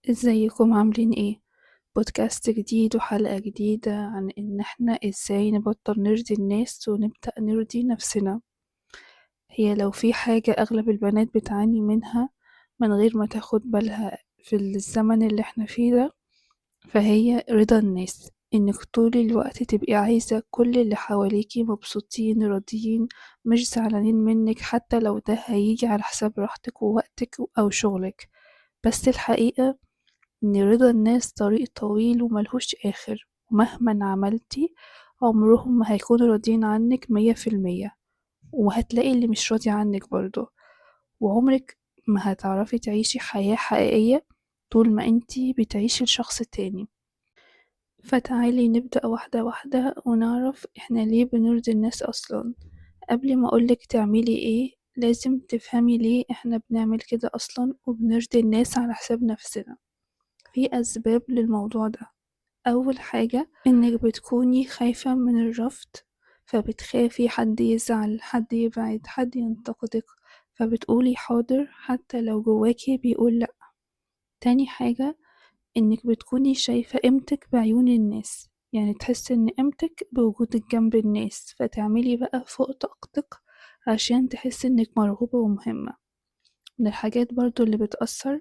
ازيكم عاملين ايه؟ بودكاست جديد وحلقة جديدة عن ان احنا ازاي نبطل نرضي الناس ونبدأ نرضي نفسنا. هي لو في حاجة اغلب البنات بتعاني منها من غير ما تاخد بالها في الزمن اللي احنا فيه ده، فهي رضا الناس. انك طول الوقت تبقي عايزة كل اللي حواليكي مبسوطين راضيين مش زعلانين منك، حتى لو ده هيجي على حساب راحتك ووقتك او شغلك. بس الحقيقة إن رضا الناس طريق طويل وملهوش آخر، ومهما عملتي عمرهم ما هيكونوا راضيين عنك 100%، وهتلاقي اللي مش راضي عنك برضو، وعمرك ما هتعرفي تعيشي حياة حقيقية طول ما انتي بتعيشي لشخص تاني. فتعالي نبدأ واحدة واحدة ونعرف احنا ليه بنرضي الناس أصلا. قبل ما أقولك تعملي ايه لازم تفهمي ليه احنا بنعمل كده أصلا وبنرضي الناس على حساب نفسنا. في أسباب للموضوع ده. أول حاجة إنك بتكوني خايفة من الرفض، فبتخافي حد يزعل، حد يبعد، حد ينتقدك، فبتقولي حاضر حتى لو جواكي بيقول لأ. تاني حاجة إنك بتكوني شايفة قيمتك بعيون الناس، يعني تحسي إن قيمتك بوجودك جنب الناس، فتعملي بقى فوق طاقتك عشان تحسي إنك مرغوبة ومهمة. من الحاجات برضو اللي بتأثر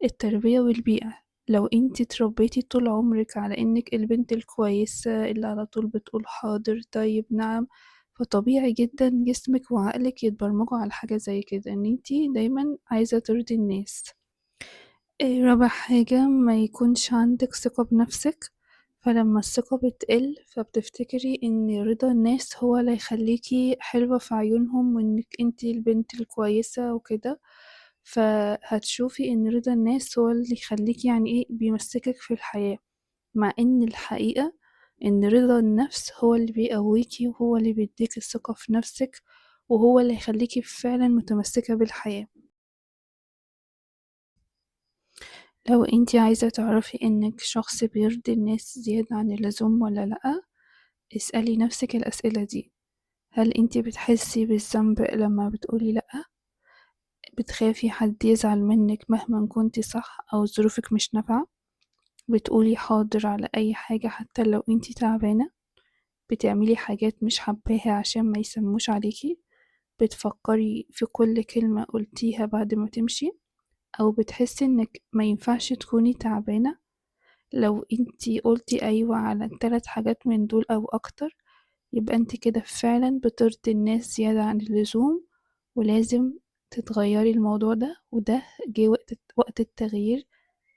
التربية والبيئة. لو انتي اتربيتي طول عمرك على انك البنت الكويسة اللي على طول بتقول حاضر طيب نعم، فطبيعي جدا جسمك وعقلك يتبرمجوا على حاجة زي كده، ان انتي دايما عايزة ترضي الناس. رابع حاجة ما يكونش عندك ثقة بنفسك، فلما الثقة بتقل فبتفتكري ان رضا الناس هو اللي هيخليكي حلوة في عيونهم وانك انتي البنت الكويسة وكده، فهتشوفي ان رضا الناس هو اللي يخليكي بيمسكك في الحياة، مع ان الحقيقة ان رضا النفس هو اللي بيقويكي وهو اللي بيديك الثقة في نفسك وهو اللي يخليكي فعلا متمسكة بالحياة. لو انتي عايزة تعرفي انك شخص بيرضي الناس زيادة عن اللزوم ولا لأ، اسألي نفسك الأسئلة دي. هل انتي بتحسي بالذنب لما بتقولي لأ؟ بتخافي حد يزعل منك مهما كنتي صح أو ظروفك مش نافعة؟ بتقولي حاضر على أي حاجة حتى لو انتي تعبانة؟ بتعملي حاجات مش حباها عشان ما يسموش عليكي؟ بتفكري في كل كلمة قلتيها بعد ما تمشي؟ أو بتحسي انك ما ينفعش تكوني تعبانة؟ لو انتي قلتي أيوة على 3 حاجات من دول أو أكتر، يبقى انتي كده فعلا بترضي الناس زيادة عن اللزوم، ولازم تتغيري الموضوع ده. وده جه وقت التغيير.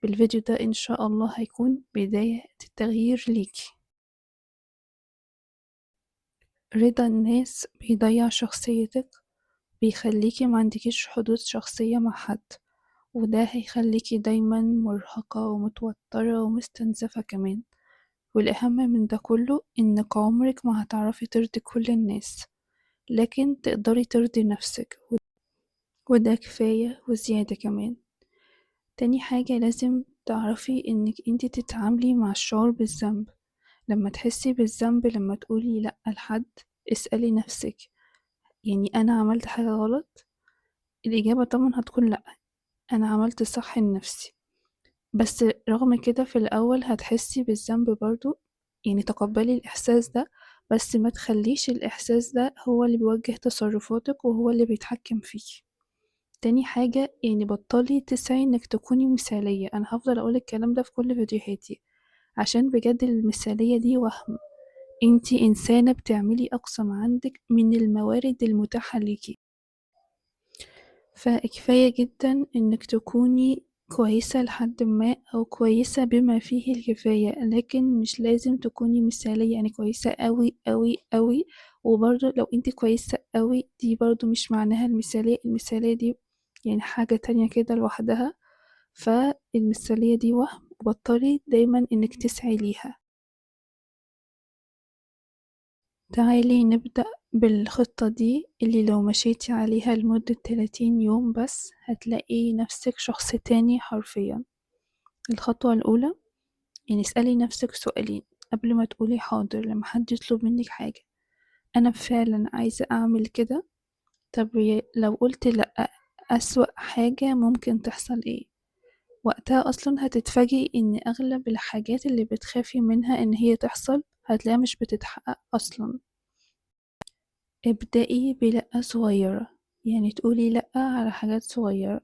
بالفيديو ده إن شاء الله هيكون بداية التغيير ليكي. رضا الناس بيضيع شخصيتك، بيخليكي ما عندكيش حدود شخصية مع حد، وده هيخليكي دايما مرهقة ومتوترة ومستنزفة كمان. والأهم من ده كله إنك عمرك ما هتعرفي ترضي كل الناس، لكن تقدري ترضي نفسك، وده كفاية وزيادة كمان. تاني حاجة لازم تعرفي إنك انتي تتعاملي مع الشعور بالذنب. لما تحسي بالذنب لما تقولي لأ لحد، اسألي نفسك أنا عملت حاجة غلط؟ الإجابة طبعا هتكون لأ، أنا عملت صح لنفسي. بس رغم كده في الأول هتحسي بالذنب برضو، تقبلي الإحساس ده، بس ما تخليش الإحساس ده هو اللي بيوجه تصرفاتك وهو اللي بيتحكم فيكي. تاني حاجة بطلي تسعي إنك تكوني مثالية. أنا هفضل أقول الكلام ده في كل فيديوهاتي عشان بجد المثالية دي وهم. انتي إنسانة بتعملي أقصى ما عندك من الموارد المتاحة ليكي، فكفاية جدا إنك تكوني كويسة لحد ما أو كويسة بما فيه الكفاية، لكن مش لازم تكوني مثالية، كويسة أوي أوي أوي. وبرضو لو انتي كويسة أوي دي برضو مش معناها المثالية، المثالية دي حاجة تانية كده لوحدها. فالمثالية دي وهم، وبطلي دايما إنك تسعي ليها. تعالي نبدأ بالخطة دي اللي لو مشيتي عليها لمدة 30 يوم بس هتلاقي نفسك شخص تاني حرفيا. الخطوة الأولى اسألي نفسك سؤالين قبل ما تقولي حاضر لما حد يطلب منك حاجة. أنا فعلا عايزة أعمل كده؟ طب لو قلت لأ أسوأ حاجة ممكن تحصل إيه؟ وقتها أصلا هتتفاجئي إن أغلب الحاجات اللي بتخافي منها إن هي تحصل هتلاقيها مش بتتحقق أصلا. ابدأي بلأ صغيرة، يعني تقولي لأ على حاجات صغيرة.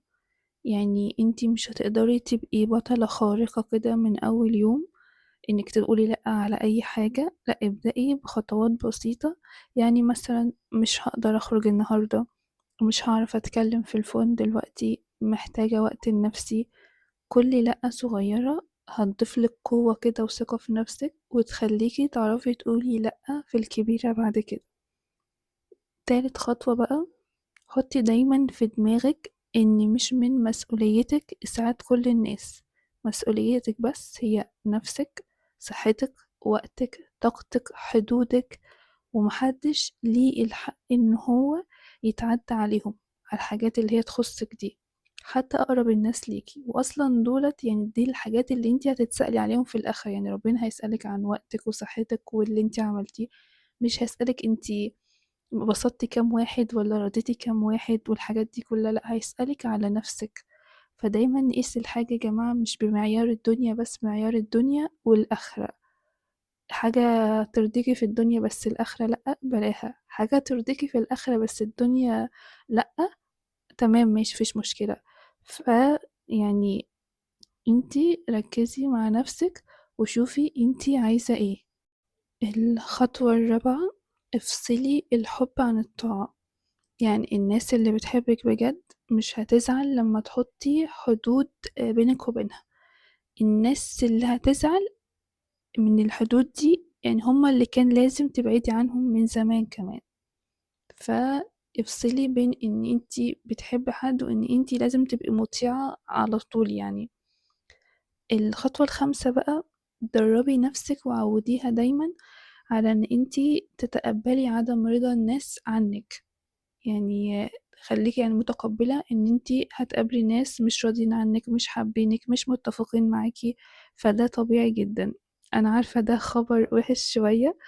يعني انتي مش هتقدري تبقي بطلة خارقة كده من أول يوم إنك تقولي لأ على أي حاجة، لأ ابدأي بخطوات بسيطة. يعني مثلا مش هقدر أخرج النهاردة، مش هعرف أتكلم في الفون دلوقتي، محتاجة وقت لنفسي. كل لأ صغيرة هتضيفلك قوة كده وثقة في نفسك، وتخليكي تعرفي تقولي لأ في الكبيرة بعد كده. تالت خطوة بقى، حطي دايما في دماغك إن مش من مسؤوليتك إسعاد كل الناس، مسؤوليتك بس هي نفسك، صحتك، وقتك، طاقتك، حدودك، ومحدش ليه الحق إن هو يتعدى عليهم، على الحاجات اللي هي تخصك دي، حتى أقرب الناس ليكي. وأصلا دولت دي الحاجات اللي انتي هتتسألي عليهم في الآخر، ربنا هيسألك عن وقتك وصحتك واللي انتي عملتيه، مش هيسألك انتي بسطتي كام واحد ولا رضيتي كام واحد والحاجات دي كلها، لأ هيسألك على نفسك. فدايما نقيس الحاجة يا جماعة مش بمعيار الدنيا بس، معيار الدنيا والآخرة. حاجة ترضيكي في الدنيا بس الآخرة لأ بلاها، حاجة ترضيكي في الآخرة بس الدنيا لأ تمام ماشي مفيش مشكلة. انتي ركزي مع نفسك وشوفي انتي عايزة ايه. الخطوة الرابعة، افصلي الحب عن الطاعة. الناس اللي بتحبك بجد مش هتزعل لما تحطي حدود بينك وبينها. الناس اللي هتزعل من الحدود دي هما اللي كان لازم تبعدي عنهم من زمان كمان. فافصلي بين ان انتي بتحبي حد وان انتي لازم تبقي مطيعة على طول. الخطوة الخامسة بقى، دربي نفسك وعوديها دايما على ان انتي تتقبلي عدم رضا الناس عنك. خليكي متقبلة ان انتي هتقابلي ناس مش راضيين عنك، مش حابينك، مش متفقين معاكي، فده طبيعي جدا. انا عارفة ده خبر وحش شوية،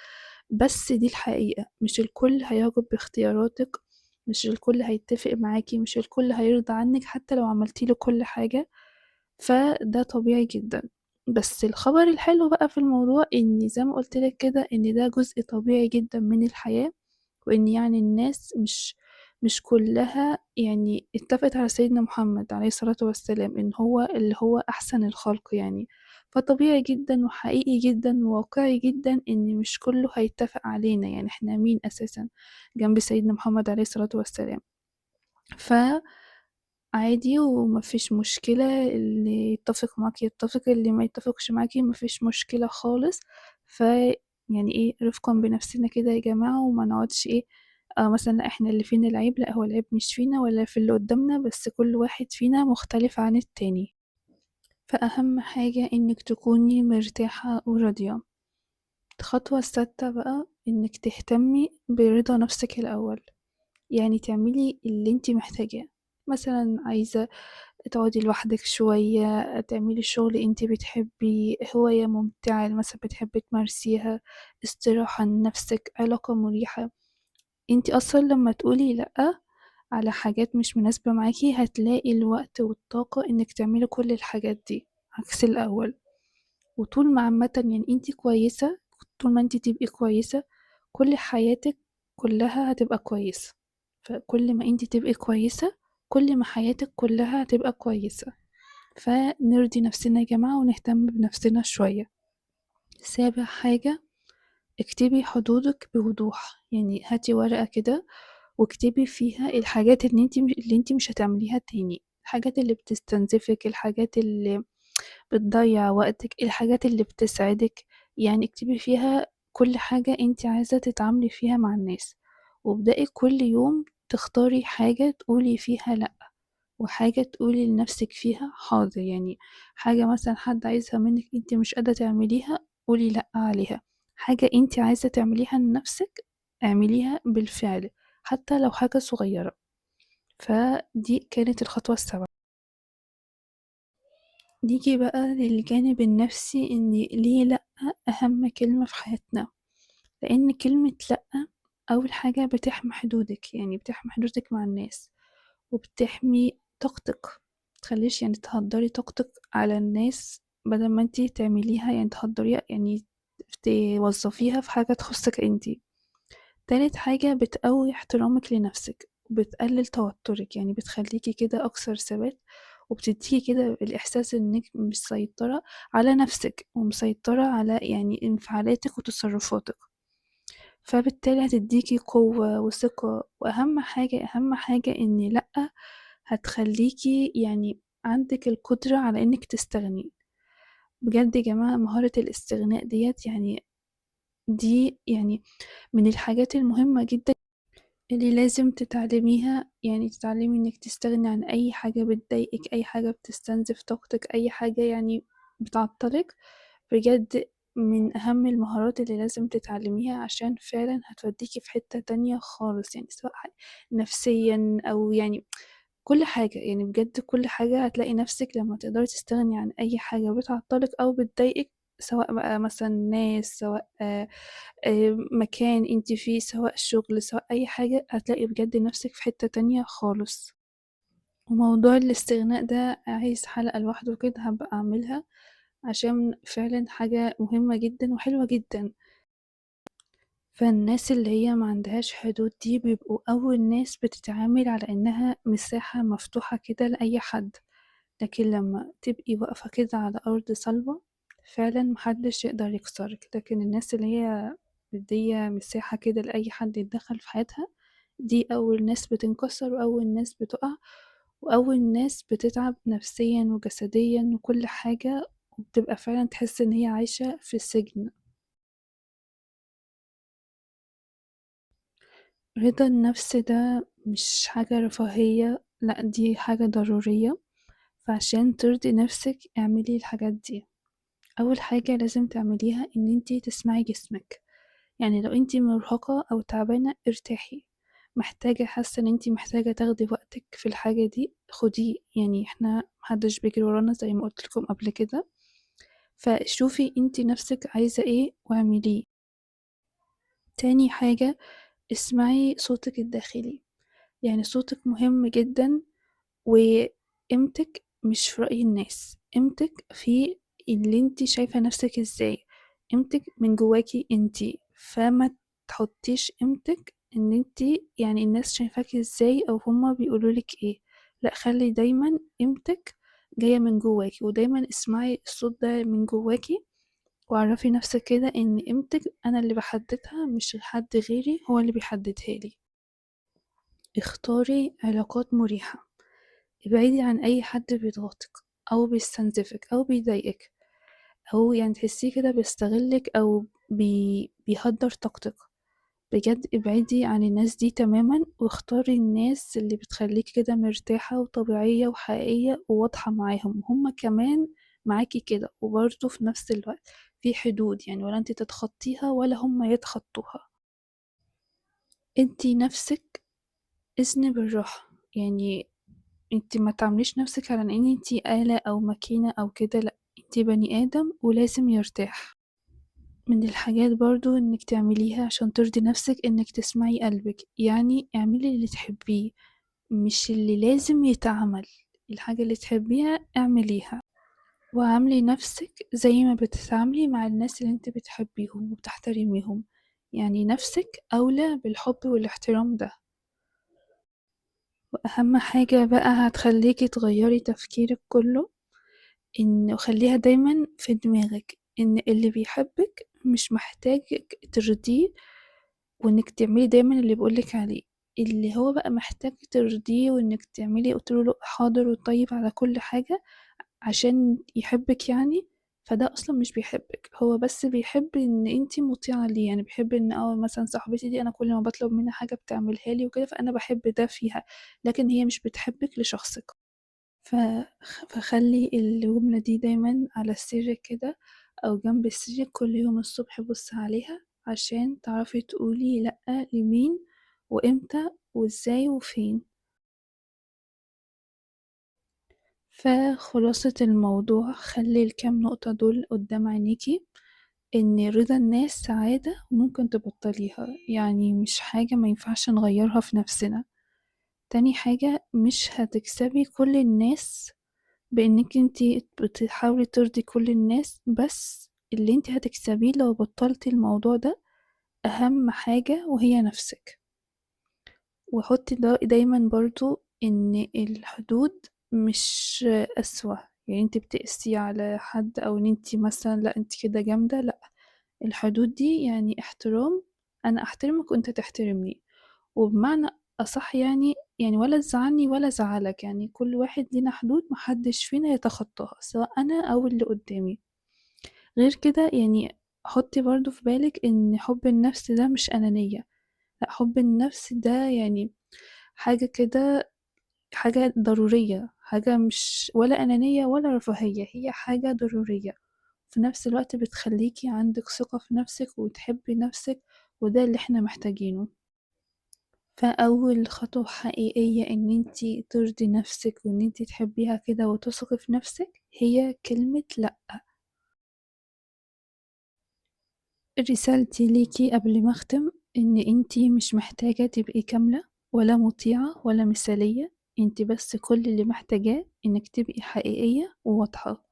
بس دي الحقيقة. مش الكل هيعجب باختياراتك، مش الكل هيتفق معاكي، مش الكل هيرضى عنك حتى لو عملتي له كل حاجة، فده طبيعي جدا. بس الخبر الحلو بقى في الموضوع ان زي ما قلت لك كده ان ده جزء طبيعي جدا من الحياة، وان الناس مش كلها اتفقت على سيدنا محمد عليه الصلاة والسلام ان هو اللي هو احسن الخلق فطبيعي جدا وحقيقي جدا وواقعي جدا ان مش كله هيتفق علينا، احنا مين اساسا جنب سيدنا محمد عليه الصلاة والسلام. ف عادي ومفيش مشكلة، اللي يتفق معاكي يتفق، اللي ما يتفقش معاكي مفيش مشكلة خالص. ف يعني ايه، رفقا بنفسنا كده يا جماعة، وما نقعدش ايه، مثلا لا احنا اللي فينا العيب، لا هو العيب مش فينا ولا في اللي قدامنا، بس كل واحد فينا مختلف عن التاني. فأهم حاجة انك تكوني مرتاحة وراضية. الخطوة السادسة بقى انك تهتمي برضا نفسك الأول، يعني تعملي اللي انتي محتاجاه. مثلا عايزة تقعدي لوحدك شوية، تعملي شغل انتي بتحبيه، هواية ممتعة مثلا بتحبي تمارسيها، استراحة لنفسك، علاقة مريحة. انتي اصلا لما تقولي لأ على حاجات مش مناسبة معاكي هتلاقي الوقت والطاقة انك تعملي كل الحاجات دي عكس الأول. وطول ما عامة انتي كويسة، طول ما انتي تبقي كويسة كل حياتك كلها هتبقى كويسة. فكل ما انتي تبقي كويسة كل ما حياتك كلها هتبقى كويسة. فنرضي نفسنا يا جماعة ونهتم بنفسنا شوية. سابع حاجة، اكتبي حدودك بوضوح. هاتي ورقة كده واكتبي فيها الحاجات اللي انتي مش هتعمليها تاني، الحاجات اللي بتستنزفك، الحاجات اللي بتضيع وقتك، الحاجات اللي بتسعدك. اكتبي فيها كل حاجة انتي عايزة تتعاملي فيها مع الناس، وابدأي كل يوم تختاري حاجة تقولي فيها لأ، وحاجة تقولي لنفسك فيها حاضر. حاجة مثلا حد عايزها منك انتي مش قادرة تعمليها قولي لأ عليها، حاجة انتي عايزة تعمليها لنفسك اعمليها بالفعل حتى لو حاجة صغيرة. فدي كانت الخطوة السابعة. نيجي بقى للجانب النفسي، ان ليه لأ أهم كلمة في حياتنا. لأن كلمة لأ أول حاجة بتحمي حدودك، يعني بتحمي حدودك مع الناس، وبتحمي طاقتك، تخليش يعني تهدري طاقتك على الناس بدل ما انتي تعمليها، يعني تهدريها يعني توظفيها في حاجة تخصك انتي. تالت حاجة بتقوي احترامك لنفسك وبتقلل توترك، يعني بتخليكي كده أكثر ثبات، وبتديكي كده الإحساس إنك مسيطرة على نفسك ومسيطرة على يعني انفعالاتك وتصرفاتك، فبالتالي هتديكي قوة وثقة. وأهم حاجة، أهم حاجة إن لأ هتخليكي يعني عندك القدرة على إنك تستغني. بجد يا جماعة مهارة الاستغناء ديت يعني دي يعني من الحاجات المهمة جدا اللي لازم تتعلميها، يعني تتعلمي إنك تستغني عن أي حاجة بتضايقك، أي حاجة بتستنزف طاقتك، أي حاجة يعني بتعطلك. بجد من أهم المهارات اللي لازم تتعلميها، عشان فعلا هتوديكي في حتة تانية خالص، يعني سواء نفسيا أو يعني كل حاجة، يعني بجد كل حاجة هتلاقي نفسك لما تقدري تستغني عن أي حاجة بتعطلك أو بتضايقك، سواء بقى مثلا ناس، سواء مكان انت فيه، سواء شغل، سواء أي حاجة، هتلاقي بجد نفسك في حتة تانية خالص. وموضوع الاستغناء ده عايز حلقة لوحده كده هبقى أعملها، عشان فعلا حاجة مهمة جدا وحلوة جدا. فالناس اللي هي ما عندهاش حدود دي بيبقوا أول ناس بتتعامل على إنها مساحة مفتوحة كده لأي حد، لكن لما تبقي واقفة كده على أرض صلبة فعلا محدش يقدر يكسرك. لكن الناس اللي هي مدية مساحة كده لأي حد يتدخل في حياتها دي أول ناس بتنكسر، وأول ناس بتقع، وأول ناس بتتعب نفسيا وجسديا وكل حاجة، وبتبقى فعلا تحس إن هي عايشة في السجن. رضا النفس ده مش حاجة رفاهية، لا دي حاجة ضرورية. فعشان ترضي نفسك اعملي الحاجات دي. أول حاجة لازم تعمليها إن انتي تسمعي جسمك، يعني لو انتي مرهقة أو تعبانة ارتاحي، محتاجة، حاسة إن انتي محتاجة تاخدي وقتك في الحاجة دي خديه، يعني احنا محدش بيجري ورانا زي ما قلت لكم قبل كده، فشوفي انتي نفسك عايزة ايه واعمليه. تاني حاجة اسمعي صوتك الداخلي، يعني صوتك مهم جدا، وقيمتك مش في رأي الناس، قيمتك في اللي انتي شايفة نفسك ازاي، قيمتك من جواكي انتي، فما تحطيش قيمتك ان انتي يعني الناس شايفاكي ازاي او هما بيقولولك ايه، لا خلي دايما قيمتك جاية من جواكي، ودايما اسمعي الصوت ده من جواكي، وعرفي نفسك كده ان قيمتك انا اللي بحددها مش حد غيري هو اللي بيحددها لي. اختاري علاقات مريحة، ابعدي عن اي حد بيضغطك او بيستنزفك او بيضايقك، او يعني تحسيه كده بيستغلك او بيهدر طاقتك. بجد ابعدي عن الناس دي تماما، واختاري الناس اللي بتخليك كده مرتاحة وطبيعية وحقيقية وواضحة معاهم، هما كمان معاكي كده، وبرضه في نفس الوقت في حدود، يعني ولا انت تتخطيها ولا هما يتخطوها. ادي نفسك اذن بالراحة، يعني انت ما تعمليش نفسك على ان انت آلة او ماكينة او كده، لا انت بني ادم ولازم يرتاح. من الحاجات برضو انك تعمليها عشان ترضي نفسك انك تسمعي قلبك، يعني اعملي اللي تحبيه مش اللي لازم يتعمل، الحاجة اللي تحبيها اعمليها، وعاملي نفسك زي ما بتتعاملي مع الناس اللي انت بتحبيهم وبتحترميهم، يعني نفسك أولى بالحب والاحترام ده. وأهم حاجة بقى هتخليكي تغيري تفكيرك كله، إن وخليها دايما في دماغك إن اللي بيحبك مش محتاجك ترضيه وإنك تعملي دايما اللي بيقولك عليه، اللي هو بقى محتاج ترضيه وإنك تعملي قلت له حاضر وطيب على كل حاجة عشان يحبك يعني، فده أصلا مش بيحبك، هو بس بيحب إن أنتي مطيعة ليه، يعني بيحب إن مثلا صاحبتي دي أنا كل ما بطلب منها حاجة بتعملها لي وكده، فأنا بحب ده فيها، لكن هي مش بتحبك لشخصك. فخلي الجملة دي دايما على السرير كده أو جنب السرير، كل يوم الصبح بص عليها عشان تعرفي تقولي لأ لمين وإمتى وإزاي وفين. فخلاصة الموضوع، خلي الكام نقطة دول قدام عينيكي، إن رضا الناس سعادة وممكن تبطليها، يعني مش حاجة ما ينفعش نغيرها في نفسنا. تاني حاجة، مش هتكسبي كل الناس بإنك انتي بتحاولي ترضي كل الناس، بس اللي انتي هتكسبيه لو بطلتي الموضوع ده أهم حاجة وهي نفسك. وحطي دايما برضو إن الحدود مش قسوة، يعني انتي بتقسي على حد أو إن انتي مثلا لا انتي كده جامدة، لا، الحدود دي يعني احترام، أنا أحترمك وأنت تحترمني، وبمعنى أصح يعني ولا تزعلني ولا أزعلك، يعني كل واحد لينا حدود محدش فينا يتخطاها سواء أنا أو اللي قدامي. غير كده حطي برضو في بالك إن حب النفس ده مش أنانية، لا، حب النفس ده حاجة كده، حاجة ضرورية، حاجة مش ولا أنانية ولا رفاهية، هي حاجة ضرورية في نفس الوقت بتخليكي عندك ثقة في نفسك وتحبي نفسك، وده اللي احنا محتاجينه. فأول خطوة حقيقية إن انتي ترضي نفسك وإن انتي تحبيها كده وتثقي في نفسك هي كلمة لأ. رسالتي ليكي قبل ما أختم إن انتي مش محتاجة تبقي كاملة ولا مطيعة ولا مثالية، انتي بس كل اللي محتاجاه إنك تبقي حقيقية وواضحة.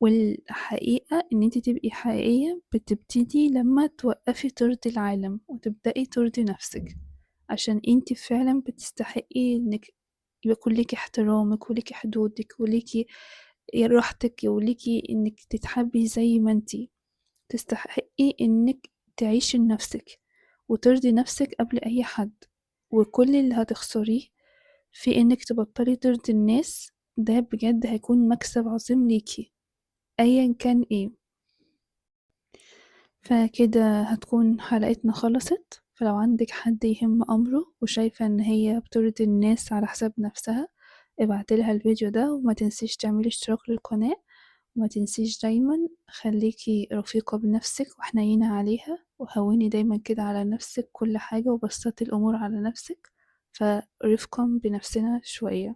والحقيقة إن انتي تبقي حقيقية بتبتدي لما توقفي ترضي العالم وتبدأي ترضي نفسك، عشان انتي فعلا بتستحقي إنك يكون ليكي احترامك وليكي حدودك وليكي راحتك وليكي إنك تتحبي زي ما انتي تستحقي، إنك تعيشي لنفسك وترضي نفسك قبل أي حد. وكل اللي هتخسريه في إنك تبطلي ترضي الناس ده بجد هيكون مكسب عظيم ليكي أيا كان إيه. فكده هتكون حلقتنا خلصت. فلو عندك حد يهم أمره وشايفة إن هي بترضي الناس على حساب نفسها ابعتلها الفيديو ده، وما تنسيش تعملي اشتراك للقناة، وما تنسيش دايما خليكي رفيقة بنفسك وحنينة عليها، وهوني دايما كده على نفسك كل حاجة وبسطي الأمور على نفسك، فرفقا بنفسنا شوية.